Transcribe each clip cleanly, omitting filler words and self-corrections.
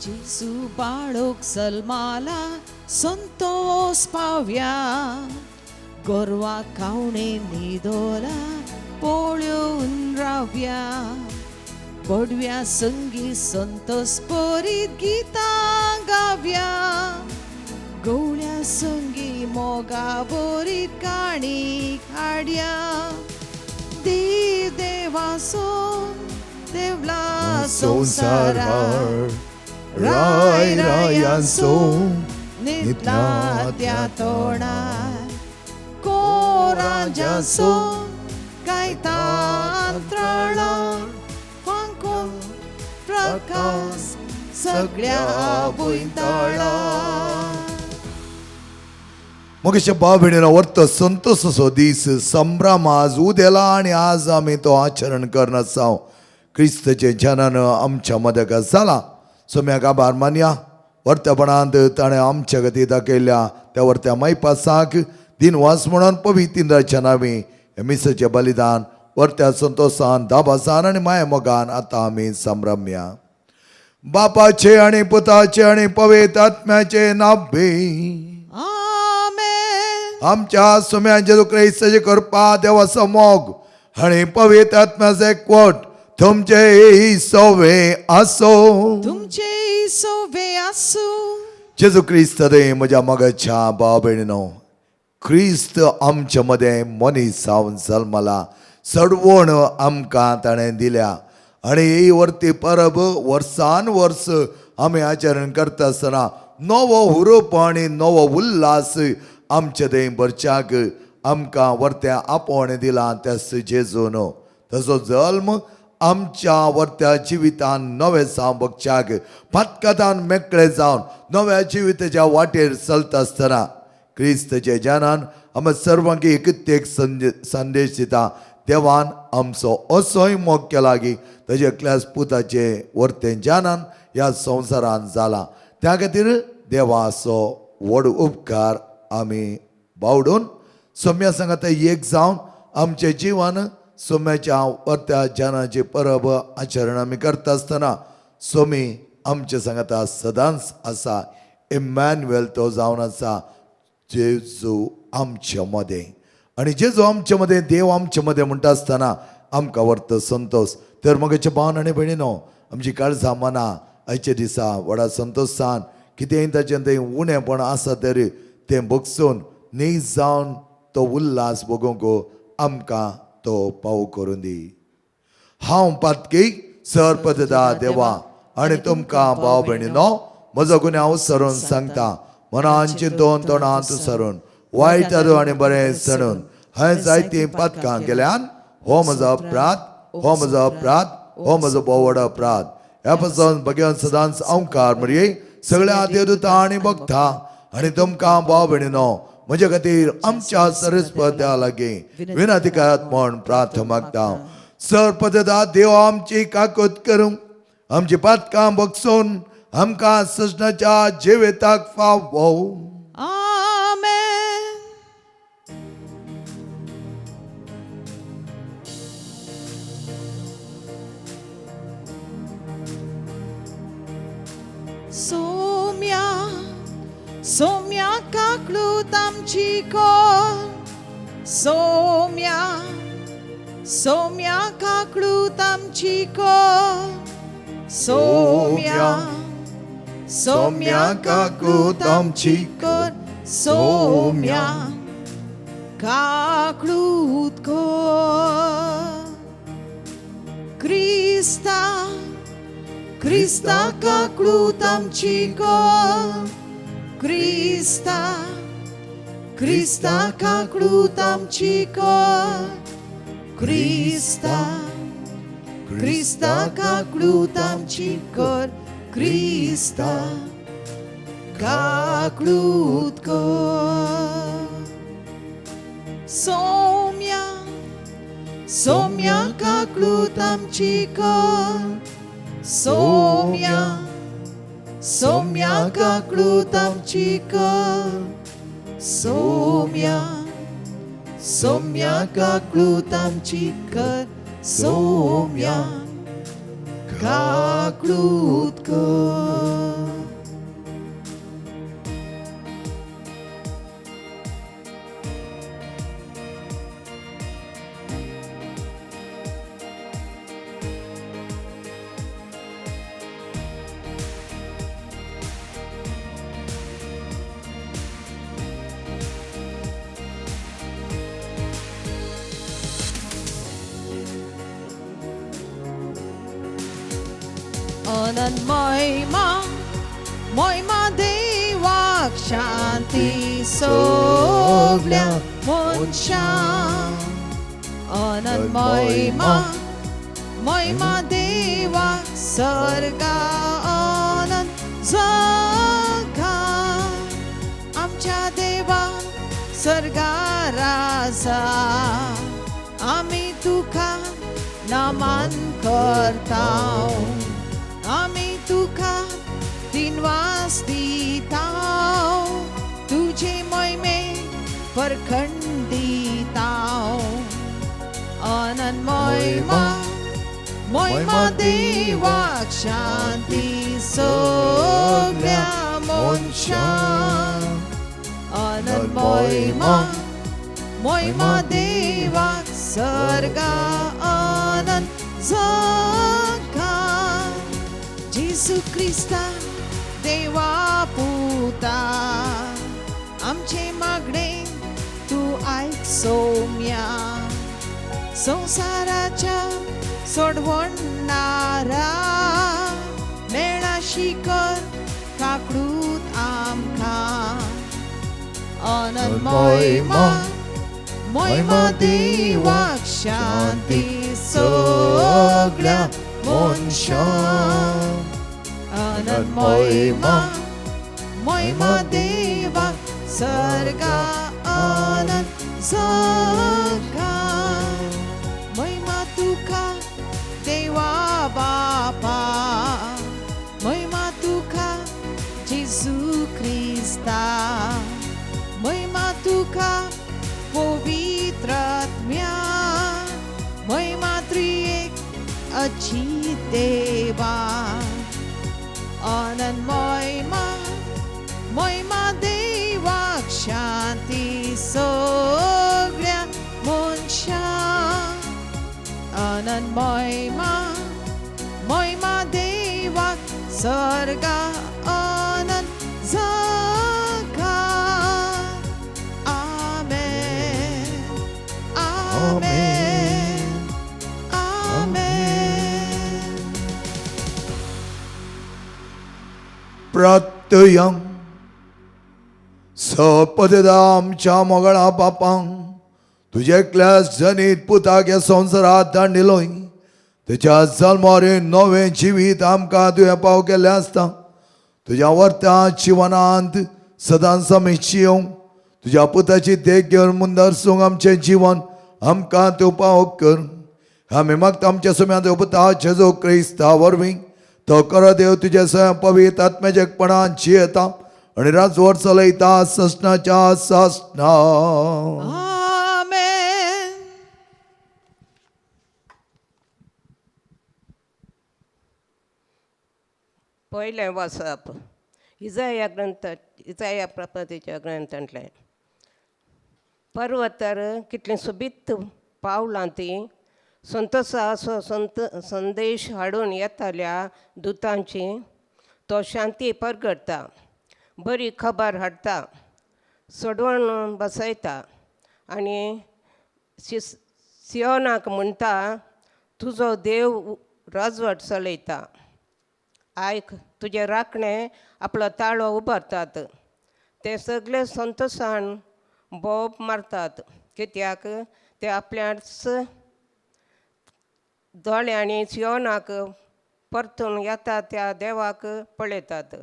जेजू बाळक जल्माला संतोष पावया गोरवा खावणे न्हिदोला पळोवन रावया बोडव्या संगी संतोष परीत गितां गावया गवळ्या संगी मोगा बरीत काणी हाडया देव देवासो देवला संवसारार राय रायांचो न्हिदला त्या तोंडार कोराजाचो गायता अंतराळार फांकून प्रकाश सगळ्या भुंयताळार. मोगेच्या भाव भयणीनो वर्त संतोषाचो दीस संभ्रम आज उदेला आनी आज आमी तो आचरण करना जावं क्रिस्तचे जनन आमच्या मदक जाला. सोम्याक आभार मानया वर्तेपणांत ताणें आमच्या खातीर दाखयल्या त्या वर्त्या मायपासाक दिनवास म्हणून पवित्र इंद्राच्या नांवी हें मिसाचें बलिदान वर्त्या संतोसान दाबासान आनी माया मोगान आतां आमी संभ्रमया. बापाचे आनी पुताचे आनी पवित्र आत्म्याचे नांवे. आमेन. आमच्या सुम्या जेजू क्रिस्ताचे कृपा देवाचो मोग आनी पवित्र आत्म्याचो एकवट तुमचे सोवे आसो. तुमचे सोवे आसूं. जेजू क्रिस्त रे म्हज्या मोगाच्या भाव भयणीनो, क्रिस्त आमच्या मदें मनीस जावन जल्मला, सडवण आमकां ताणें दिल्या आनी ही वर्ती परब वर्सान वर्स आमी आचरण करता आसतना नवो हुरूप आनी नवो उल्हास आमचे थंय भरच्याक आमकां वर्त्या आपोवणें दिलां त्याच जेजून. तसो जल्म आमच्या वर्त्या जिवितान नवें जावं बगच्याक पातकातान मेकळे जावन नव्या जिविताच्या वाटेर चलता आसतना क्रिस्तचे ज्ञानान आमी सर्वांक एकच एक संदेश दिता. देवान आमचो असोय मोग केला की ताच्या एकल्याच पुताचे वर्तें ज्ञानान ह्या संवसारान जाला. त्या खातीर देवाचो व्हड उपकार आमी बावडून सोम्या सांगाता एक जावन आमचें जिवन सोम्याच्या वर्त्या ज्ञानाची परब आचरण आमी करता आसतना सोमी आमचे सांगाता सदांच आसा. इमॅन्युएल तो जावन आसा जेजू आमचे मदें आनी जेजू आमचे मदें देव आमचे मदें म्हणटा आसतना आमकां वर्त संतोष. तर म्हगेचे भावन आनी भयणीनो, आमची काळजां मनां आयच्या दिसा व्हडा संतोशान कितेंय ताचें थंय उणेपण आसा तरी तें भोगसून न्ही जावन तो उल्हास भोगूंक आमकां तो पाव करून दी. हांव पातकी सरपददा देवा आनी तुमकां भाव भयणीनो म्हजो गुन्यांव सरून सांगता. मनान चिंतून तोंडांत सरून वायट आनी बरें सणून हांवें जायतीं पातकां केल्यान. हो म्हजो अपराध, हो म्हजो अपराध, हो म्हजो भोव व्हड अपराध. ह्या पासून भगवान सदांच अंकार मरये सगळ्या देवदूता आनी भक्ता आनी तुमकां भाव भयणीनो म्हजे खातीर आमच्या सरस्पत्या लागीं विनंती करात म्हण प्रार्थना मागता. सरपददा देव आमची काकूत करूं, आमची पातकां बगसून आमकां सजनाच्या जिविताक फावो. आमेन. सोम्या सोम्या काकलूत आमची कोर सोम्या सोम्या काकलूत आमची कोर सोम्या सोम्या काकलूत आमची कोर सोम्या काकलूत कोर क्रिस्ता क्रिस्ता काकलूत आमची कोर क्रिस्ता क्रिस्ता काकलूत आमची कोर क्रिस्ता क्रिस्ता काकलूत आमची कोर क्रिस्ता काकलूत कोर सोम्या सोम्या काकलूत आमची कोर सोम्या सोम्या काकलूत आमची कर सोम्या सोम्या काकलूत आमची कर सोम्या काकळूत कर. अनंत महिमा महिमा देवाक शांती सगल्या मनशांक. अनंत महिमा महिमा देवाक सर्गा अनंत जगा. आमच्या देवा सर्गा राजा आमी तुका नमन करता, आमी तुका दिनवास दिता, तुझे महिमे परखंड दिता. अनंत महिमा महिमा देवाक शांती सगल्या मनशांक. अनंत महिमा महिमा देवाक सर्गा अनंत जगा. जेजू क्रिस्ता देवा पुता आमचे मागणे तूं आयक सोम्या. संवसाराच्या सोडवणारा मेळा शिकर काकडूत आमकां. अनंत महिमा महिमा देवाक शांती सगल्या मनशांक. अनंत महिमा महिमा देवाक सर्गा अनंत जगा. महिमा तुका देवा बापा, महिमा तुका जेजू क्रिस्ता, महिमा तुका पवित्र आत्म्या, महिमा त्रिएक अजित देवा. अनंत महिमा महिमा देवाक शांती सगल्या मनशांक. अनंत महिमा महिमा देवाक सर्गा अनंत जगा. आमेन आमेन आमेन. प्रत्ययं सपददा आमच्या मोगळा बापांक तुजे एकल्यास जनीत पुताक ह्या संवसारात धाडिलोय तेच्या जल्मारे नवें जिवीत आमकां तुवें पाव केल्लें आसता. तुज्या वर्त्या जिवनांत सदांच आमी जियोंक तुज्या पुताची देख घेवन मुंदरसूंक आमचें जिवन आमकां तूं पाव कर. आमी मागता आमच्या सुम्या पुता जेजू क्रिस्ता वरवीं तो खरो देव तुजे स्वयं पवित्र आत्म्याच्या एकपणान जियेता आनी राजवट चलयता ससनाच्या ससना. आमेन. पयलें वाचप इजाया ग्रंथ, इजाया प्रपतीच्या ग्रंथांतलें. पर्वतार कितलीं सोबीत पावलां तीं संतोसाचो संत संदेश हाडून येताल्या दुतांची. तो शांती परगटता, बरी खबर हाडटा, सोडवण बसयता आनी सियोनाक म्हणटा, तुजो देव राजवट चलयता. आयक, तुजे राखणे आपलो ताळो उबारतात, ते सगळे संतोसान बोब मारतात, कित्याक ते आपल्याच दोळ्यांनी सियोनाक परतून येता त्या देवाक पळयतात.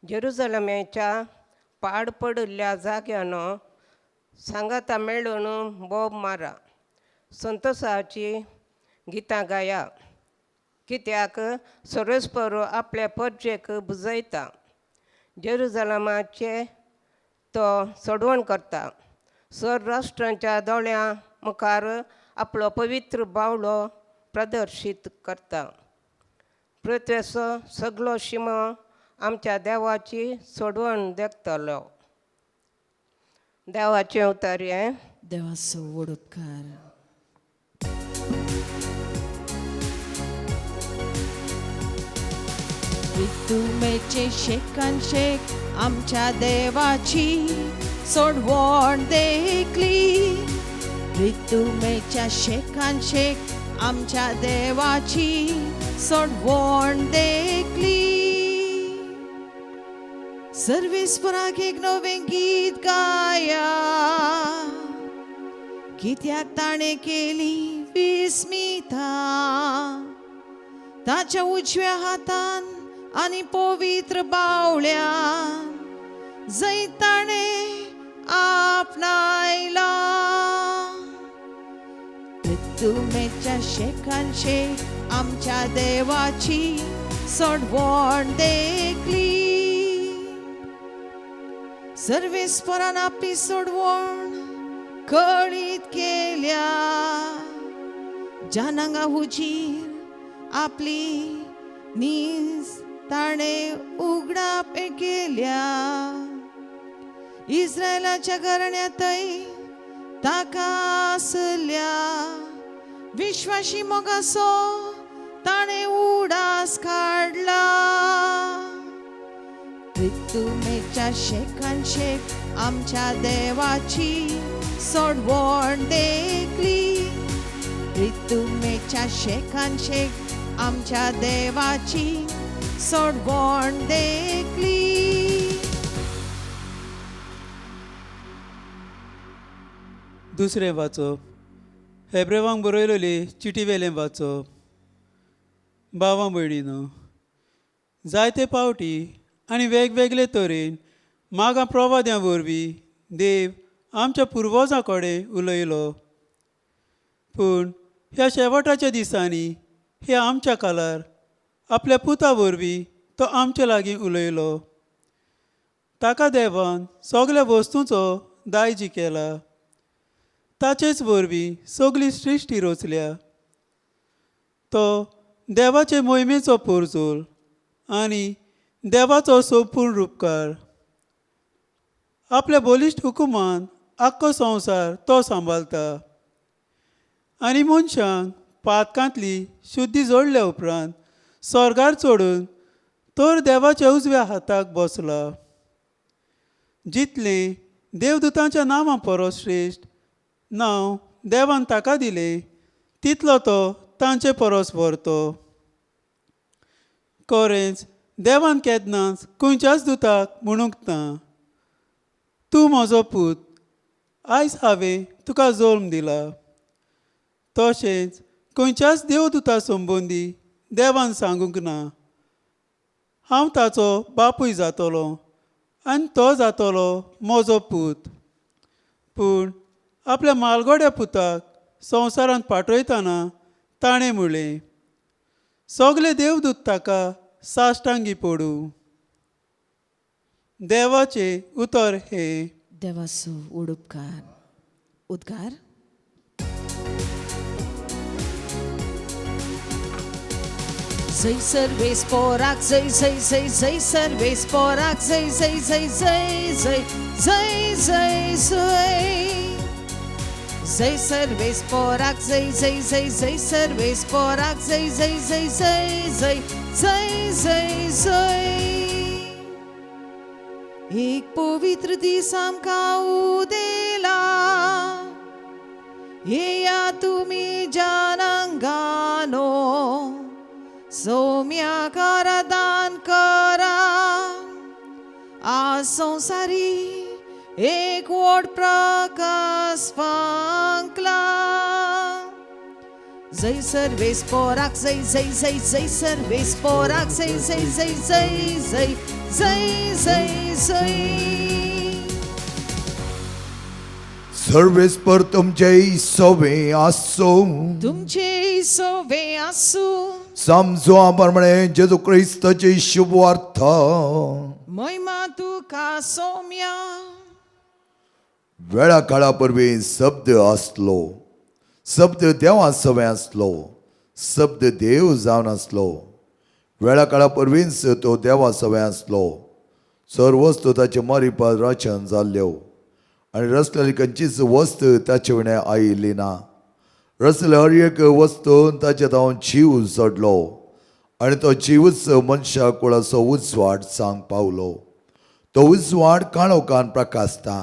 जेरुजलमेच्या पाड पडिल्ल्या जाग्यानो सांगाता मेळून बोब मारा, संतोसाची गितां गाया, कित्याक सर्वेस्पर आपल्या परजेक बुजयता. जेरुजलमाचे तो सोडवण करता, सर राष्ट्रांच्या दोळ्यां मुखार आपलो पवित्र बावलो प्रदर्शीत करता. पृथ्वेचो सगलो शिमो आमच्या देवाची सोडवण देखतलो. देवाचें उतारयें. देवाचो व्हड उपकार. तुमेचे शेकान शेक आमच्या देवाची सोडवण देखली. ऋतुमेच्या शेकान शेक आमच्या देवाची सोडवण देखली. सर्वेस्पराक एक नवें गीत गाया, कित्याक ताणें केली विस्मिता. ताच्या उजव्या हातान आनी पवित्र बावळ्यान जंय ताणें आपणायला. तुमेच्या शेकान शेक आमच्या देवाची सोडवण देखली. सर्वेस्परान आपली सोडवण कळीत केल्या, जानांगा हुजीर आपली नीज ताणें उगडाप केल्या. इस्रायलाच्या घराण्यांतय ताका आसल्या विश्वाशी मोगासो ताणें उडास काडला. तुमेच्या शेकान शेक आमच्या देवाची सोडवण देखली. तुमेच्या शेकान शेक आमच्या देवाची सोडवण देखली. दुसरें वाचप हेब्रेवांक बरयलेली चिटी वेलें वाचप. भावां भयणीनो, जायते पावटी आनी वेगवेगळे तरेन मागां प्रवाद्यां वरवीं देव आमच्या पुर्वजां कडेन उलयलो, पूण ह्या शेवटाच्या दिसांनी ह्या आमच्या काळार आपल्या पुता वरवीं तो आमचे लागीं उलयलो. ताका देवान सगल्या वस्तूंचो दायजी केला, ताचेच वरवीं सगली सृश्टी रचल्या. तो देवाचे मोहिमेचो पोरजोल आनी देवाचो संपूर्ण रुपकार. आपल्या बलिश्ट हुकुमान आख्खो संवसार तो सांबाळता आनी मनशांक पातकांतली शुद्धी जोडल्या उपरांत स्वर्गार चडून तर देवाच्या उजव्या हाताक बसला. जितलें देवदूतांच्या नांवां परस श्रेश्ठ नांव देवान ताका दिलें तितलो तो तांचे परस व्हरतो. खरेंच देवान केन्नाच खंयच्याच दुताक म्हणूंक ना, तूं म्हजो पूत, आयज हांवें तुका जल्म दिला. तशेंच खंयच्याच देवदूता संबंदी देवान सांगूंक ना, हांव ताचो बापूय जातलो आनी तो जातलो म्हजो पूत. पूण आपल्या मालगोड्या पुताक संवसारांत पाठयतना ताणें म्हणलें, सगले देवदूत ताका साश्टांगी पडूं. देवाचें उतर हें. देवाचो व्हड उपकार. उद्गार. जय सर्वेस पोराक जय जय जय जय सर्वेस पोराक जय जय जय जय जय जय जय जय जय सर्वेस पोराक जय जय जय जय सर्वेस पोराक जय जय जय जय जय जय जय जय. एक पवित्र दीस आमकां उदेला, येया तुमी जानांगानो सौम्या दान करा. आज संवसारी एक व्हड प्रकाश फांकला. जय सर्वेस पोराक जय जय जय जय सर्वेस पोराक जय जय जय जय जय जय जय जय. सर्वेस्पर तुमचे सवे आसूं. तुमचे सोवे आसूं. समजो प्रमाणे जेजू क्रिस्ताची शुभवार्थ. महिमा तुका सौम्या. वेळा काळा पूर्वी शब्द आसलो, शब्द देवा सवे आसलो, शब्द देव जावन आसलो. वेळा काळा परवींच तो देवा सवय आसलो. सर्व वस्तू ताचे मारिपाद रचन जाल्ल्यो आनी रचलेली खंयचीच वस्त ताचे विणें आयिल्ली ना. रचले हर एक वस्तून ताचे जावन जीव सोडलो आनी तो जीवच मनशा कुळाचो उजवाड सांग पावलो. तो उजवाड काळोखान प्रकाशता,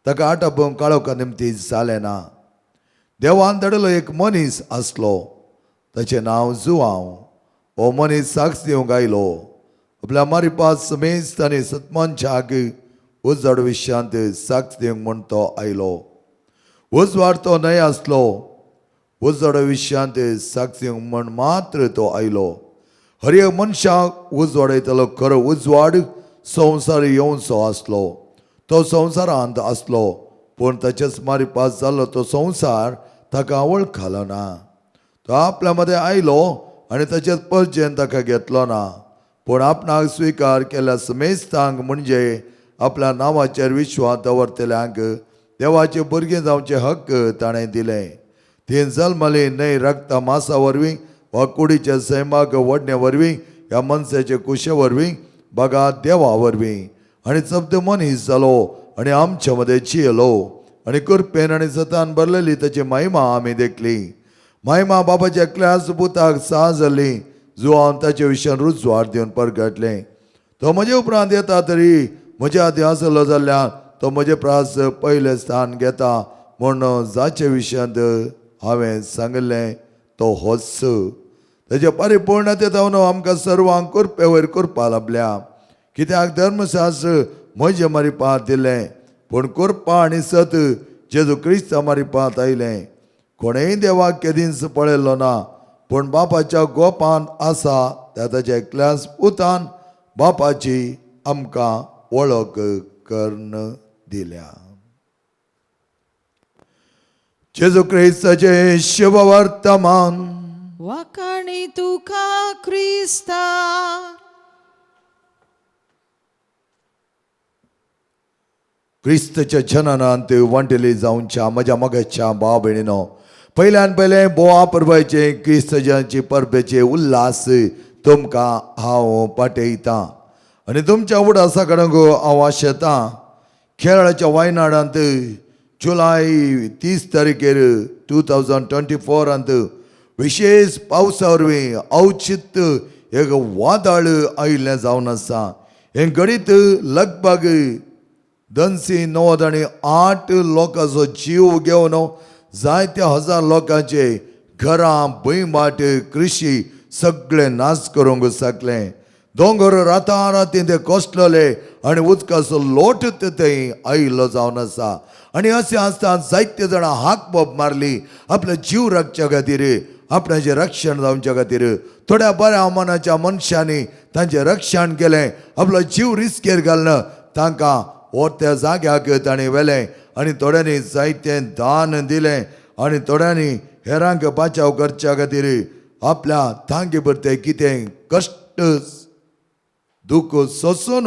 ताका आटापूंक काळोखा निमती जालें ना. देवान धाडिल्लो एक मनीस आसलो, ताचें नांव जुवांव. हो मनीस साक्ष दिवंक आयलो. आपल्या मारिपाद समेस्त आनी सतमानशाक उजवाड विशयांत साक्ष दिवंक म्हूण तो आयलो. उजवाड तो न्हय आसलो, उजवाड विशयांत साक्ष दिवंक म्हूण मात्र तो आयलो. हर एक मनशाक उजवाडयतलो खरो उजवाड संवसार येवचो आसलो. तो संवसारांत आसलो, पूण ताचेच मारिपास जाल्लो तो संवसार ताका वळखलो ना. तो आपल्या मदें आयलो आनी ताचेच परजेन ताका घेतलो ना, पूण आपणाक स्विकार केल्या समेस्तांक, म्हणजे आपल्या नांवाचेर विश्वास दवरतल्यांक देवाचे भुरगें जावचे हक्क ताणें दिले. ती जल्मली न्हय रक्ता मासा वरवीं वा कुडीच्या सैमाक वडणे वरवीं ह्या मनशाचे कुशे वरवीं, बगा देवा वरवीं. आनी शब्द मनीस जालो आनी आमच्या मदें जियेलो आनी कृपेन आनी सतान भरलेली ताची महिमा आमी देखली. महिमा बाबाच्या एकल्याच पुताक सा जाली, जुवान ताचे विशयान रुजवाड दिवन परगटलें. तो म्हजे उपरांत येता तरी म्हज्या आदीं आसलो जाल्यार तो म्हजे प्रास पयलें स्थान घेता म्हूण जाचे विशयांत हांवें सांगिल्लें तो होच. ताचे परिपूर्णते जावन आमकां सर्वांक कृपे वयर कृपा लाबल्या. कित्याक धर्मशास्त्र म्हजे मारिपात दिलें, पूण कृपा आनी सत जेजू क्रिस्ता मारिपात आयलें. कोणेय देवाक केदींच पळयलो ना, पूण बापाच्या गोपान आसा त्या ताच्या एकल्याच पुतान बापाची आमकां वळख करून दिल्या. जेजू क्रिस्ताचें शुभ वर्तमान. वाखाणी तुका क्रिस्ता. क्रिस्तच्या जननांत वांटेली जावच्या म्हज्या मोगाच्या भाव भयणीनो, पयल्यान पयलें बोवा परबाचे क्रिस्तजांची परबेचे उल्हास तुमकां हांव पाठयतां आनी तुमच्या उडासा कडेन हांव आशेतां. केरळाच्या वायनाडांत जुलय 30 तारखेर 2024 विशेष पावसा वरवीं अवचित एक वादळ आयिल्लें जावन आसा. हें घडीत लगभग 298 लोकांचो जीव घेवन जायत्या हजार लोकांचे घरां, भुंयभाट, कृशी सगळें नाश करूंक शकलें. दोंगर रातारातीं ते कोसळले आनी उदकाचो लोट थंय आयिल्लो जावन आसा. आनी अशें आसतना जायते जाणां हाक बोब मारली आपलो जीव राखच्या खातीर, आपणाचें रक्षण जावच्या खातीर. थोड्या बऱ्या मनाच्या मनशांनी तांचें रक्षण केलें, आपलो जीव रिस्केर घालून तांकां त्या जाग्याक ताणें व्हेलें आनी थोड्यांनी जायतें दान दिलें आनी थोड्यांनी हेरांक बाचाव करच्या खातीर आपल्या तांगे भरते कितें कश्ट दुःख सोसून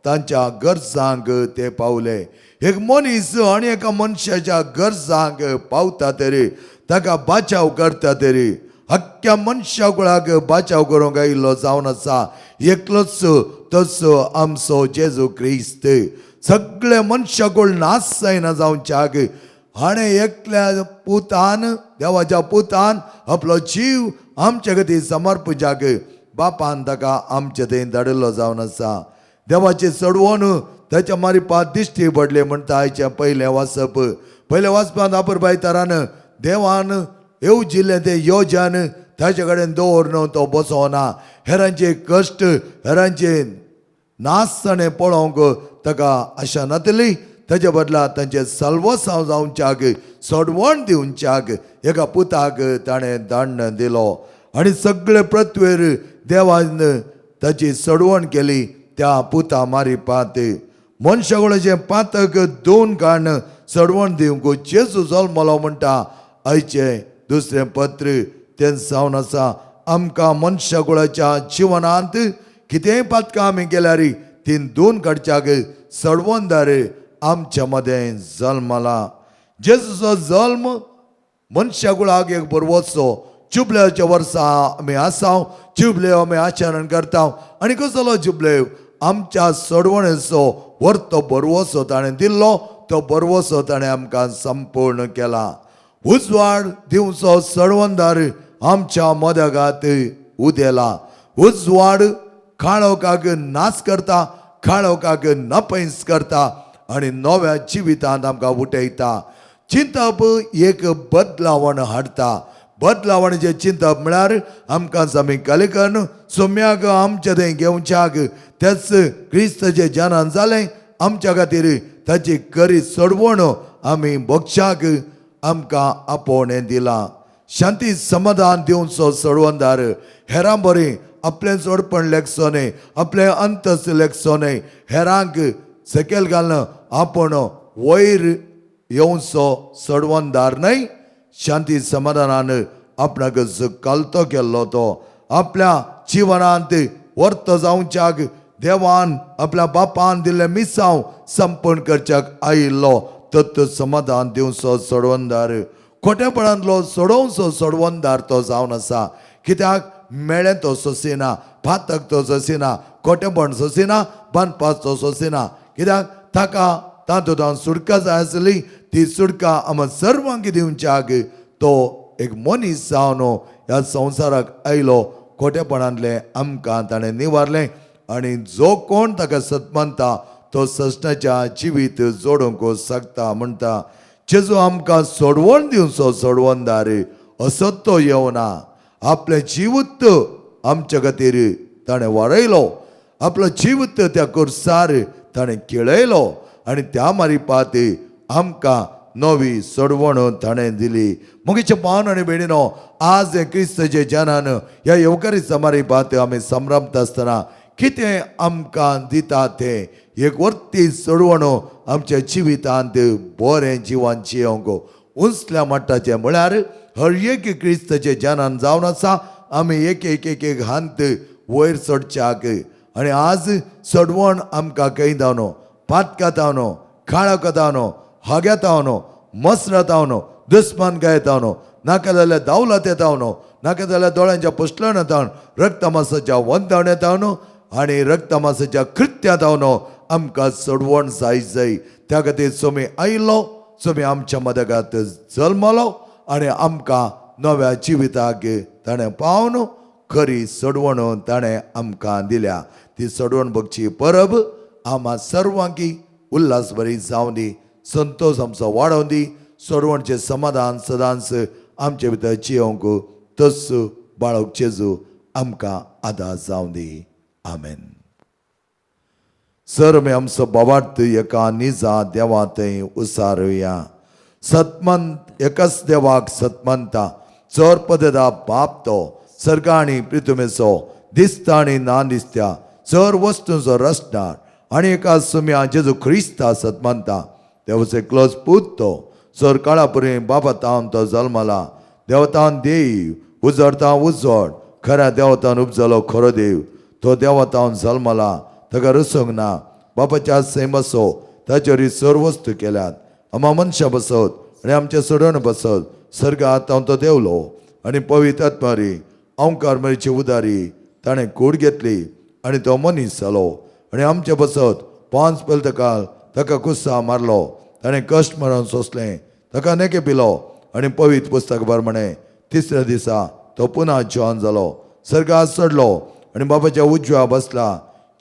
तांच्या गरजांक ते पावले. एक मनीस आनी एका मनशाच्या गरजांक पावता तरी, ताका बाचाव करता तरी, अख्ख्या मनशा कुळाक बाचाव करूंक आयिल्लो जावन आसा एकलोच, तसो आमचो जेजू क्रिस्त. सगळे मनशाकुळ नाश जायना जावच्याक हाणें एकल्या पुतान, देवाच्या पुतान आपलो जीव आमचे खातीर समर्पच्याक बापान ताका आमचे थंय धाडिल्लो जावन आसा. देवाचे चडवण ताच्या मारिपात दिश्टी पडले म्हणटा आयचें पयलें वाचप. पयलें वाचपांत आपुरबाय तरान देवान येवजिल्लें तें योजन ताचे कडेन दवरून तो बसोना. हेरांचे कश्ट, हेरांचे नाशताणें पळोवंक ताका आशा नातली. ताचे बदला तांचे सल्वसांव जावच्याक, सोडवण दिवच्याक एका पुताक ताणें दांड दिलो आनी सगळे पृथ्वेर देवान ताची सडवण केली त्या पुता मारिपात. मनशाकुळाचें पातक दोन काण सडवण दिवंक जेजू जल्मलो म्हणटा आयचें दुसरें पत्र. तें जावन आसा आमकां मनशाकुळाच्या जिवनांत कितेंय पातकां आमी केल्यार तीं दोन काडच्याक सडवणदार आमच्या मदें जल्मला. जेजूचो जल्म मनशाकुळाक एक बरवचो जुबलेवाच्या वर्सा आमी आसाव, जुबलेव आमी आचरण करता. आनी कसलो जुबलेव? आमच्या सोडवणेचो वर्तो बरवसो ताणें दिल्लो, तो बरवसो ताणें आमकां संपूर्ण केला. उजवाड दिवचो सडवंदार आमच्या मदगात उदेला. उजवाड काळोखाक नाश करता, काळोखाक नपैस करता आनी नव्या जिवितांत आमकां उठयता. चिंतप एक बदलावण हाडटा. बदलावणीचें चिंतप म्हळ्यार आमकां आमी कलिकन सोम्याक आमचे थंय घेवच्याक तेच क्रिस्ताचें जनान जालें आमच्या खातीर ताची करी सोडवण आमी भोगच्याक आमकां आपोवणें दिलां. शांती समाधान दिवचो सोडवणदार हेरां बरी आपलें चोडपण लेखचो न्हय, आपलें अंतस लेखचो न्हय, हेरांक सकयल घालून आपूण वयर येवचो सोडवणदार न्हय. शांती समाधानान आपणाक कलतो केल्लो तो आपल्या जिवनांत वर्त जावच्याक देवान आपल्या बापान दिल्लें मिसांव संपूर्ण करच्याक आयिल्लो तत्व समाधान दिवचो सोडवणदार, खोटेपणांतलो सोडोवचो सोडवणदार तो जावन आसा. कित्याक मेळें तो सोसिना, पातक तो सोसिना, खोटेपण सोसिना, बांदपास तो सोसिना. कित्याक ताका तातूंत सुटका जाय आसली, ती सुटका आमकां सर्वांक दिवच्याक तो एक मनीस जावन ह्या संवसाराक आयलो. खोटेपणांतलें आमकां ताणें निवारलें आनी जो कोण ताका सतमानता तो ससनाच्या जिवीत जोडूंक शकता म्हणटा. जेजू आमकां सोडवण दिवचो सोडवणदार असो तो येवना, आपलें जिवूत आमच्या खातीर ताणें वाडयलो, आपलो जिवूत त्या कुर्सार ताणें खेळयलो आनी त्या मारिपात आमकां नवी सोडवण ताणें दिली. मुगेचे पावन आनी भयणीनो, आज हे क्रिस्ताचे जनान ह्या येवकारी समारिपात आमी संभ्रमता आसतना कितें आमकां दिता तें एक वर्ती सोडवण आमच्या जिवितांत बरें जिवन जियोंक उंचल्या मट्टाचें म्हळ्यार हर एक क्रिस्ताचे जनान जावन आसा आमी एक एक एक एक हांत वयर चडच्याक. आनी आज सोडवण आमकां खंय धांवनो, पातका धांवनो, काळोखा धांवनो, हाग्या धांवनो, मसरा धांवनो, दुस्मान गाय धांवनो, नाका जाल्यार दावलात धांवनो, नाका जाल्यार दोळ्यांच्या पुसलण धांवन, रक्तमासाच्या वंदावण्या धांवनो आनी रक्तमासाच्या कृत्या धांवनो आमकां सोडवण जाय जाय. त्या खातीर सोमी आयलो, सोमी आमच्या मदगात जल्मलो आनी आमकां नव्या जिविताक ताणें पावन खरी सोडवण ताणें आमकां दिल्या. ती सोडवण बगची परब आमा सर्वांकी उल्हास बरी जावं दी, संतोश आमचो वाडोवं दी, सोडवणचें समाधान सदांच आमचे भितर जियोंक तस बाळक जेजू आमकां आदार जावं दी. आमेन. सर आमी आमचो बाबार्थ एका निजा देवा थंय उसारुया. सतमंत एकाच देवाक सतमंता, चर पददा बाप तो सर्गा आनी प्रितुमेचो दिसता आनी ना दिसत्या चर वस्तूंचो रचणार आनी एका सुम्या जेजू क्रिस्ता सतमंता, देवाचो एकलोच पूत तो चर काळा पुरी बाबा तावन तो जल्मला, देवतान देव उजळता उजळ खऱ्या देवतान उपजलो खरो देव, तो देवतावन जल्मला, ताका रसूंक ना, बापाच्या सैम बसो ताचेर सर्व वस्तू केल्यात, आमा मनशां बसत आनी आमचे सोडण बसत सर्गात हांव तो देवलो आनी पवित्र आत्मारी अंकार मरीची उदारी ताणें कूड घेतली आनी तो मनीस जालो आनी आमचे बसत पांच पलतकाल ताका कुस्सा मारलो, ताणें कश्ट मरण सोंसलें, ताका नेके पिलो आनी पवित्र पुस्तक प्रमाणे तिसऱ्या दिसा तो पुन्हा जिवन जालो, सर्गात चडलो आनी बाबाच्या उजव्या बसला,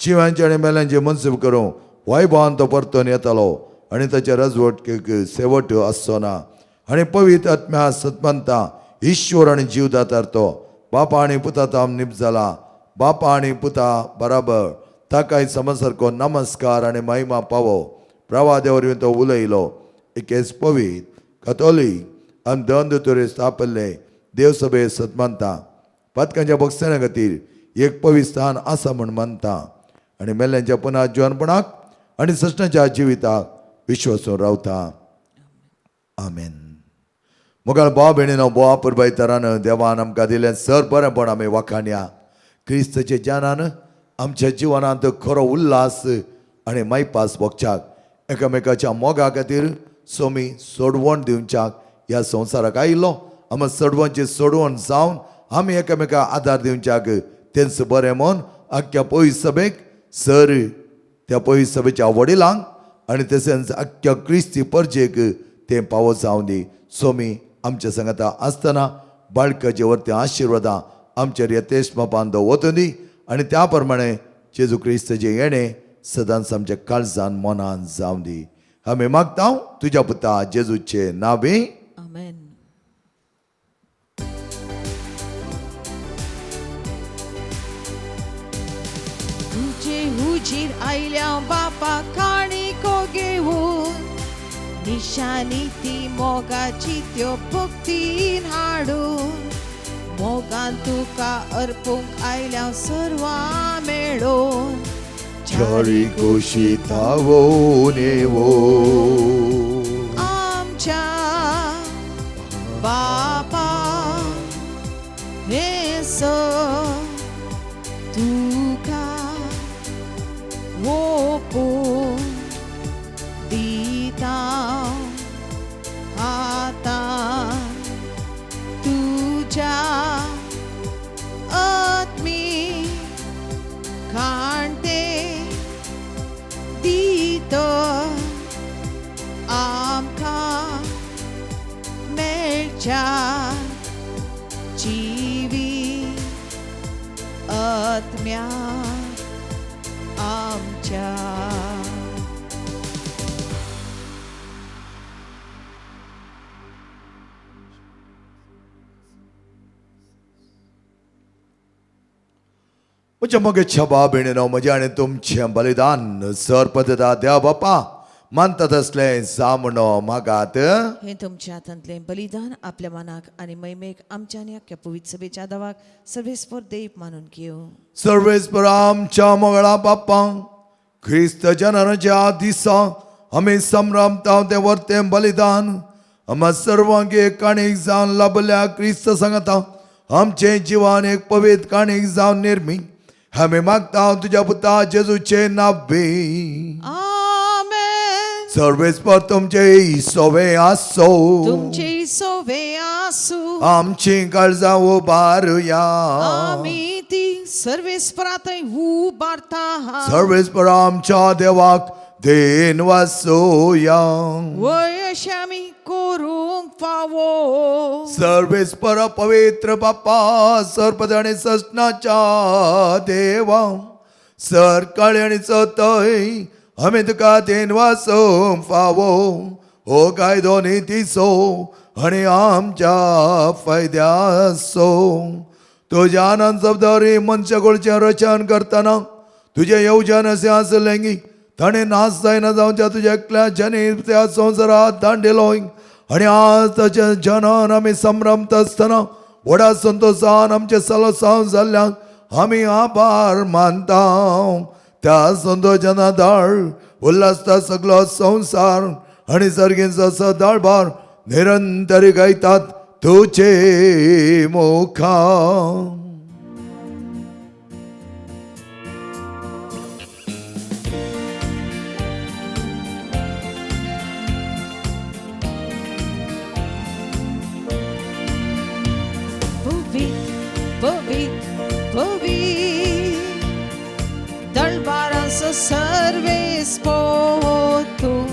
जिवांचे आनी मेल्यांचे मनसूब करूं वैभवान तो परतून येतालो आनी ताचे रजवटकेक शेवट आसचो ना. आनी पवित्र आत्म्या सतमंता ईश्वर आनी जीवदातार तो बापा आनी पुता ताम निप जाला, बापा आनी पुता बराबर ताकाय समसारको नमस्कार आनी महिमा पावो. प्रवादे वरवीं तो उलयलो. एकेच पवित्र कथोलीक आनी दंद तुरे स्थापल्ले देवसभे सतमानता, पातकांच्या बक्षणा खातीर एक पवित्र स्थान आसा म्हूण मानता आनी मेल्ल्यांच्या पुनः जिवनपणाक आनी सृष्णाच्या जिविताक विश्वासून रावता. आमेन. मुखार भाव भयणीनो, बोवा पुरबाय तरान देवान आमकां दिलें सर बरेंपण आमी वाखाणया. क्रिस्ताच्या ज्ञानान आमच्या जिवनांत खरो उल्हास आनी मायपास भोगच्याक एकामेकाच्या मोगा खातीर सोमी सोडवण दिवच्याक ह्या संवसाराक आयिल्लो. आमकां सडवांचे सोडवण जावन आमी एकामेका आदार दिवच्याक तेंच बरें म्हूण आख्ख्या पयस सभेक सर त्या पयस सभेच्या वडिलांक आनी तशेंच आख्ख्या क्रिस्ती परजेक तें पावो जावं दी. सोमी आमच्या सांगाता आसतना बाळकाचे वरती आशिर्वादां आमचेर यथेश बापान दवरतूं दी आनी त्या प्रमाणे जेजू क्रिस्ताचें येणें सदांच आमच्या काळजान मनान जावं दी. आमी मागता तुज्या पुता जेजूचे नांवे. आमेन. तुजे हुजीर आयल्या बापा काणिको घेवन निशानी ती मोगाची त्यो भक्तीन हाडून मोगान तुका अर्पूंक आयल्या सर्वां मेळोन चारी कुशी तावो आमच्या बापा हे तुका ओपून दिता हातान तुज्या आत्मी कांटे दितो आमकां मेळच्या जिवी आत्म्या आमच्या. म्हज्या मगेच्या बाबेणीनो म्हजें आनी तुमचें बलिदान सर पद्दता देव बापा मानतात असलें जामणो मागात. हे तुमच्या हातांतलें बलिदान आपल्या मनाक आनी महिमेक आमच्या आनी आख्ख्या पवित्र सभेच्या दावाक सर्वेस्पर देव मानून घेवं. सर्वेस्पर आमच्या मंगळा बाप्पा ख्रिस्त जननाच्या दिसा आमी संभ्रमता तें वर्तें बलिदान आमकां सर्वांक एक काणीक जावन लाभल्या क्रिस्त सांगता आमचें जिवन एक पवित्र काणीक जावन निर्मी आमी मागता तुज्या पुता जेजूचे नावे. आमेन. सर्वेस्पर तुमचे सोवे आसो. तुमचे सोवे आसू. आमची काळजां उबारुया. आमी ती सर्वेस्परांतय उबारता. सर्वेस्पर आमच्या देवाक then वासोया. वय अशें आमी करूंक फावो. सर्वेस्पर पवित्र बाप्पा सर्पद आनी ससनाच्या देवा सर काळे आनी चतय आमी तुका then वासूंक फावो हो कायदो नितीचो आनी आमच्या फायद्याचो. तुज्या आनंद जबाबदारी मनशाकुळचें रचन करतना तुजें येवजण अशें आसलें की ताणें नाश जायना जावच्या तुज्या एकल्या जनी त्या संवसारात दांडिलो आनी आज ताचें जनन आमी संभ्रमता आसतना व्हडा संतोशान आमचें सलोसांव जाल्ल्यान आमी आभार मानता. त्या संतोशान दाळ उल्हासता सगलो संवसार आनी सर्गींचो सदाळभार निरंतर गायतात तुजे मुखा. पवित्र पवित्र पवित्र दळबारांचो सर्वेस्पर तूं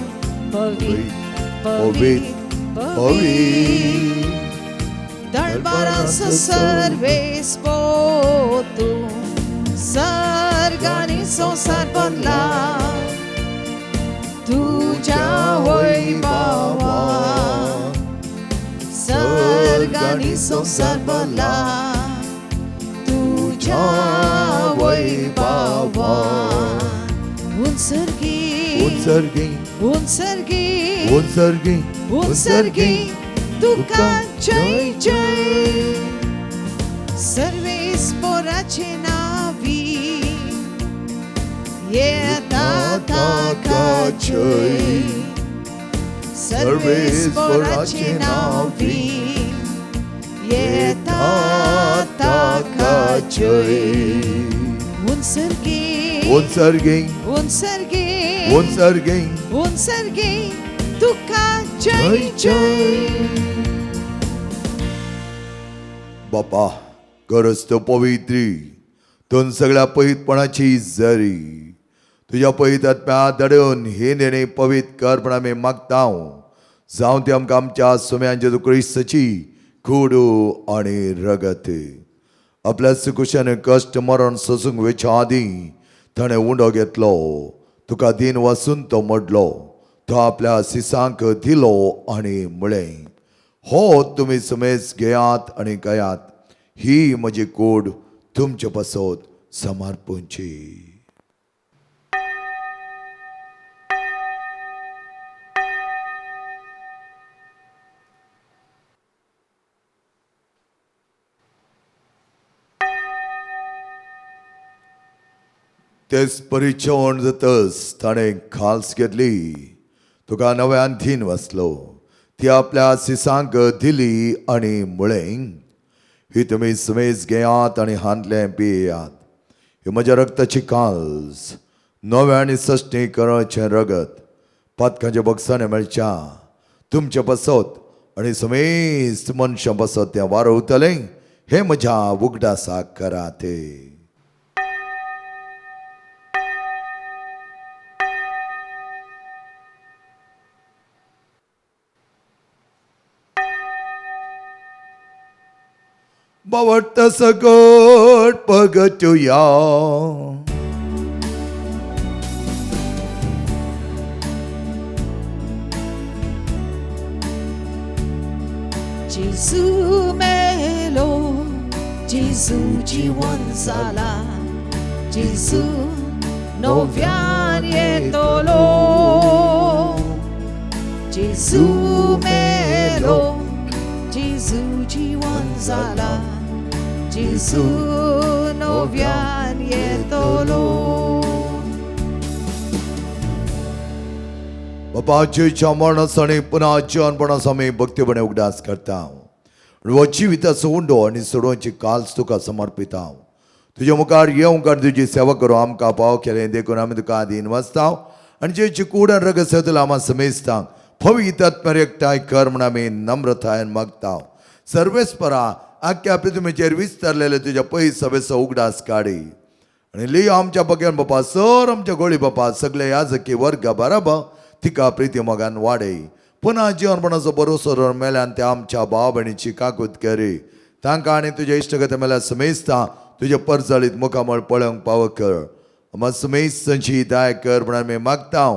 पवित्र पवित्र पवित्र दळबारांचो सर्वेस्पर तूं सर्ग आनी संवसार बदला तुज्या वैभवान. सर्ग आनी संवसार बदला तुज्या वैभवान. उत्सर्गी उत्सर्गी उत्सर्गी उत्सर्गी उत्सर्गी तुका जय जय. सर्वेस्पराचे नावी येता ताका जय. सर्वेस्पराचे नावी येता ताका जय. उत्सर्गी उत्सर्गी उत्सर्गी उत्सर्गी उत्सर्गी तुका जय जय. बापा गरज तो पवित्री दोन सगळ्या पवितपणाची जरी तुज्या पवित आत्म्या दडून हे देणे पवित कर म्हण आमी मागता. जावं ते आमकां आमच्या सुम्यान जेजू क्रिस्ताची कुडू आनी रगत. आपल्या सुकुशान कश्ट मरण सोसूंक वेच्या आदीं ताणें उंडो घेतलो, तुका दीन वासून तो मोडलो, तो आपल्या सिसांक दिलो आनी म्हळें, हो तुमी समेज घेयात आनी गायात, ही म्हजी कूड तुमचे पासत समर्पणची. तेच परी जेवण जातच ताणें खाल्स घेतली, तुका नव्यान धीन वाचलो, ती आपल्या सिसांक दिली आनी म्हळें, ही तुमी समेज घेयात आनी हांतलें पियात, ही म्हज्या रक्ताची काल्स, नव्या आनी सश्टीकरणाचें रगत, पातकांच्या बक्षाने मेळच्या तुमचे पासत आनी समेस्त मनशां पासत तें वारवतलें, हें म्हज्या उगडासाक करात. बावडत सगट पगटुया. जेजू मेलो, जेजू जिवन जाला, जेजू नव्यान येतलो. जेजू मेलो, जेजू जिवन जाला, जेजू नव्यान येतलो. बापा जेच्या मरणाचो आनी पुन्हा जिवनपणाचो आमी भक्तीपणे उगडास करता. हो जिविताचो उंडो आनी सोडोवची काल्स तुका समर्पिता. तुज्या मुखार येवंक आनी तुजी सेवा करूं आमकां पाव केलें देखून आमी तुका दीन वाचता आनी जेची कूड आनी रगत सेवतलो आमा समेजता पवित्र आत्म्यार एकठांय कर म्हूण आमी नम्रतायेन मागता. सर्वेस्परा आख्या पृथ्वीचेर विस्तारलेले तुज्या पयस सभेचो उगडास काडी आनी लियो आमच्या बग्यान बापा सर आमच्या गोळी बापा सगळे याजकी वर्ग बराबर तिका प्रिती मोगान वाडय. पुन्हा जिवनपणाचो बरोसो धरून मेल्यान त्या आमच्या भाव भयणीची काकूत करी, तांकां आनी तुज्या इश्टगत मेल्यार समेजता तुजें परजळीत मुखामळ पळोवंक पावो कर. आमा समेजची दाय कर म्हण आमी मागता.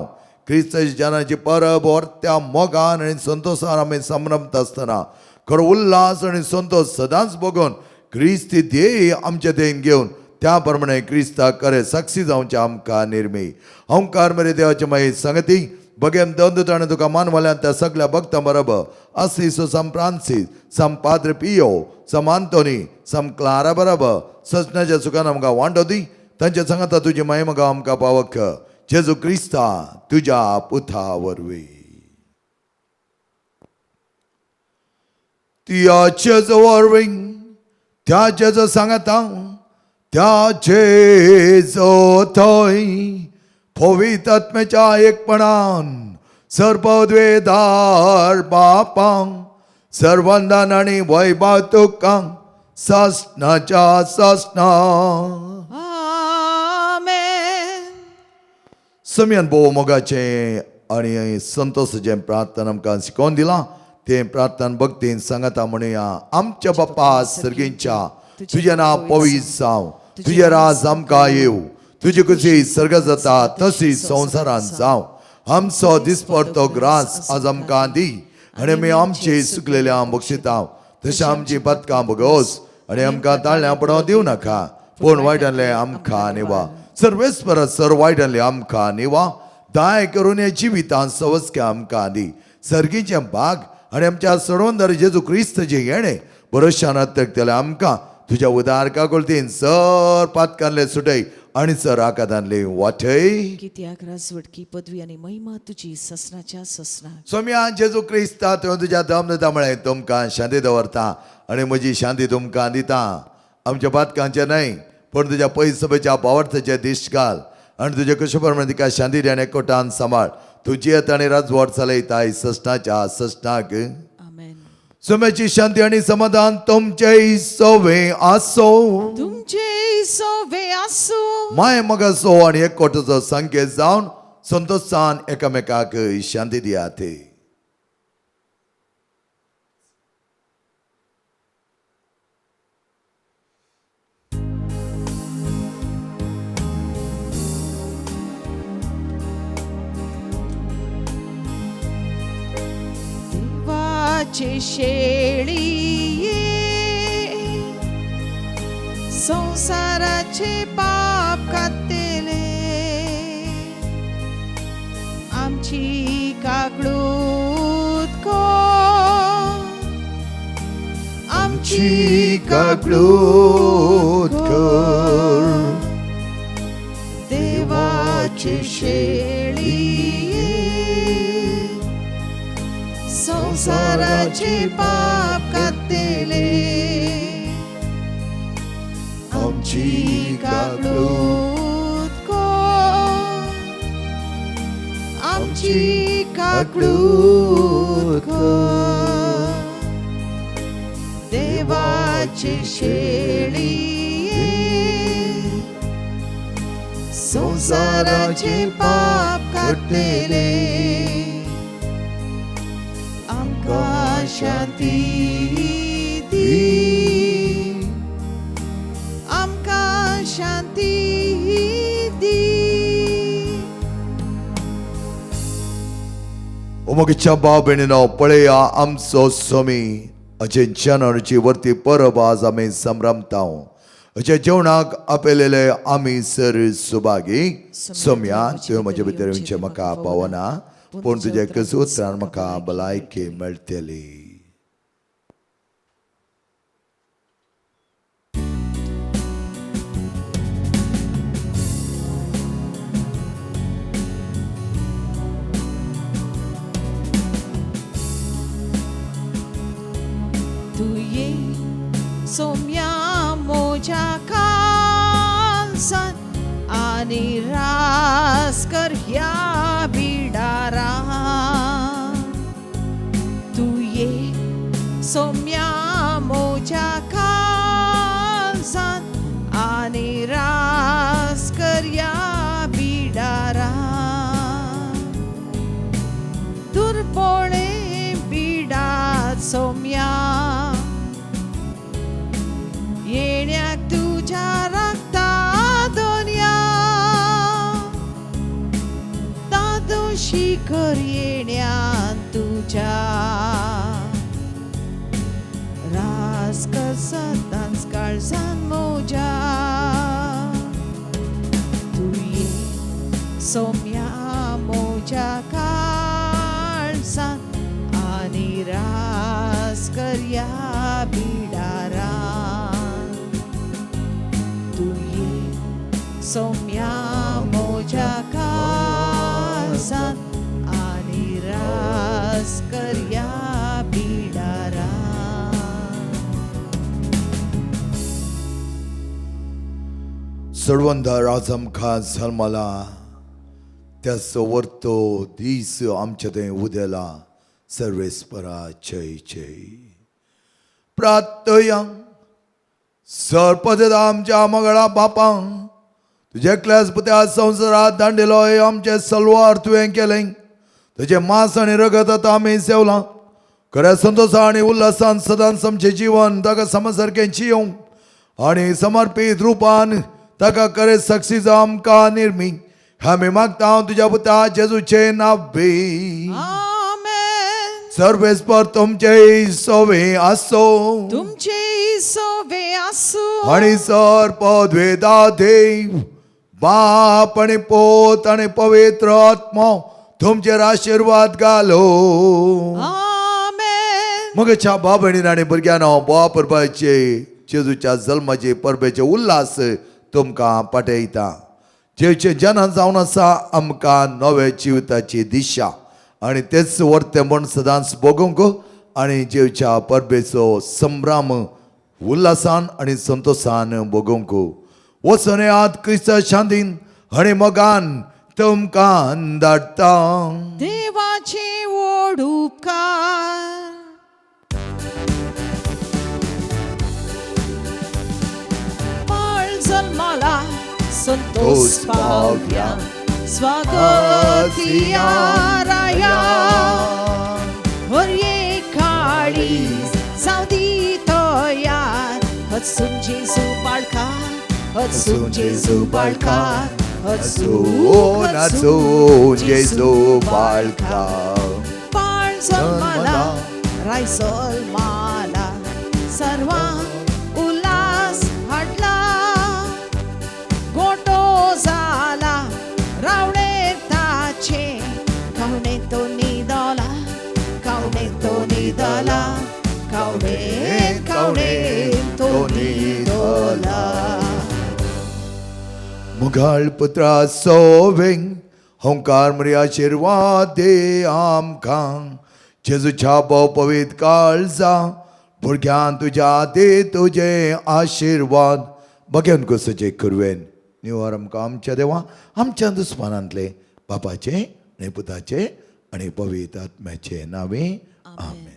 क्रिस्ताची जनाची परब त्या मोगान आनी संतोशान आमी संभ्रमता आसतना खरो उल्हास आनी संतोश सदांच बगोवन क्रिस्ती ध्येय आमच्या देन घेवन त्या प्रमाणे क्रिस्ताक खरें साक्षी जावचें आमकां निर्मी. ओंकार मेरे देवाचे मागीर सांगती बगेम दोन ताणें तुका मानवल्यान त्या सगळ्या भक्तां बरोबर आसीस सम फ्रांसीस सम पाद्र पियो सम आंतोनी सम क्लारा बरोबर सजनाच्या सुखान आमकां वांटो दी, तांच्या सांगाता तुजी माय मगा आमकां पावक जेजू क्रिस्ता तुज्या पुता वरवीं. त्या जेजू वरवीं, त्या जेजू सांगाता, त्या जेजू थंय पवित्र आत्म्याच्या एकपणान सर्वद्वेदार बापांक सर्वंदान आनी वैभव तुकां सासणाच्या सासणा. आमेन. समियान भोव मोगाचें आनी संतोशाचें प्रार्थना आमकां शिकोवन दिलां, तें प्रार्थना भक्तीन सांगाता म्हणुया. आमच्या बाप्पा सर्गींच्या, तुजें नांव पवित्र जावं, तुजें राज आमकां येवं, तुजी खुशी सर्ग जाता तशी संवसारांत जावं. आमचो दिसपडतो ग्रास आज आमकां दी आनी आमी आमचे सुकलेल्या बक्षिता तशें आमची पदकां भोगोस आनी आमकां ताळ्यां पडोवं दिवं नाका, पूण वायटांतलें आमकां निवा. सर्वेस्पर सर वायटांतलें आमकां निवा, दाय करून हे जिवितांत सवस्के आमकां दी. सर्गीचें भाग आनी आमच्या सोडवणदार जेजू क्रिस्तचें येणें भरोशान अत्यक्तलें आमकां तुज्या उदार काकुळतीन सर पातकांतले सुटय आनी सर आकादांतले वाटय. कित्याक राजवटकी पदवी आनी महिमा तुजी ससनाच्या ससनाक. सोम्या जेजू क्रिस्ता, तुवें तुज्या दम दिता म्हळें तुमकां शांती दवरता आनी म्हजी शांती तुमकां दिता. आमच्या पातकांचें न्हय पूण तुज्या पयस सभेच्या पावर्थाचें दिश्ट घाल आनी तुजे कशे प्रमाणे तिका शांती दी आनी एकवटान सांबाळ. तूं जियेत आनी राजवट चलयताय ससनाच्या ससनाक. आमेन. सोम्याची शांती आनी समाधान तुमचे सोवे आसो. तुमचे सोवे आसूं. माय मगासो आनी एकवटाचो संकेत जावन संतोशान एकामेकाक शांती दियात. देवाचे शेळीये, संवसाराचे पाप काडटले, आमची काकळूत कर, आमची काकळूत कर. देवाचे शेळीये, संवसाराचे पाप काडटले, आमची काकळूत कर, आमची काकळूत कर. देवाचे शेळीये, संवसाराचे पाप काडटले, आमकां शांती दी, आमकां शांती दी. उमगच्या भाव भयणीनो, पळया आमचो स्वामी अशें जनरची वरती परब आज आमी संभ्रमता. अशें जेवणाक आपयलेले आमी सर सुभागी. सोम्या, तुवें म्हजे भितर येवचें म्हाका पावना, पूण तुज्या एकच उतरान म्हाका भलायकी मेळटली. तूं ये सोम्या मोज्या काळजान आनी रास कर ह्या बिडारा. तूं ये सोम्या मोज्या काळजान आनी रास कर ह्या बिडारा. दुर्बोळे बिडात सोम्या, येण्याक तुज्या राखता दोनया, तादोशी कर येण्यान तुज्या, रास कर सदांच काळजान मोज्या. तूं ये सोम्या मोज्या काळजान आनी रास कर ह्या बिडारा. तूं ये सोम्या मोज्या काळजान आनी रास कर ह्या बिडारा. सर्वंदर आज आमकां जल्मला, त्या सवरतो दीस आमच्या थंय उदेला. सर्वेस्परा जय जय. प्रार्थया. सरपद आमच्या मगळा बापांक, तुज्या एकल्याच पुत्या संवसारात दांडिलो आमचे सलवार तुवें केलें. तुजें मांस आनी रगत आतां आमी सेवलां. खऱ्या संतोशा आनी उल्हासान सदांच आमचें जीवन ताका समसारकें जियोवंक आनी समर्पीत रुपान ताका खरें साक्षी जावं आमकां निर्मी. आमी मागता तुज्या पुता जेजूचें नांव. आमेन. सर्वेस्पर तुमचे सोवे आसो. तुमचे सोवे आसूं. आनी सर पदवेदा देव बाप आनी पोत आनी पवित्र आत्मो तुमचेर आशिर्वाद घालो. आमेन. मगच्या भाव भयणीन आनी भुरग्यांनो, बोवा परबाचे जेजूच्या जल्माचे परबेचे उल्हास तुमकां पाठयता. जेचे जनान जावन आसा आमकां नव्या जिविताची दिशा आनी तेच वर्ते म्हण सदांच भोगूंक आनी जेवच्या परबेचो संभ्रम उल्हासान आनी संतोशान भोगूंक. वचून येयात क्रिस्ता शांतीन आनी मोगान तुमकां धाडटा. देवाचे व्हड उपकार. संतोष पाव्या स्वागतिया राया हर काळी जावं दी तयार हसून जेजू बाळका हसून जेजू बाळका हसून हसून जेजू बाळका बाळ जन्मला राय जल्माला सर्वा उल्हास हाडला गोटो जाला रावणे ताचे कावणे तो निदला कावणे तो निदला कावणे कावणे तो निदला. मुघाल पुत्रा सोवेंग होंकार मरी आशिर्वाद दे आमकां जेजूच्या भोव पवित्र काळजा भुरग्यान तुज्या दे तुजे आशिर्वाद बघेन कसचे करवेन निवार आमकां आमच्या देवा आमच्या दुस्मानांतले बापाचे आनी पुताचे आनी पवित्र आत्म्याचे नावे आमेन.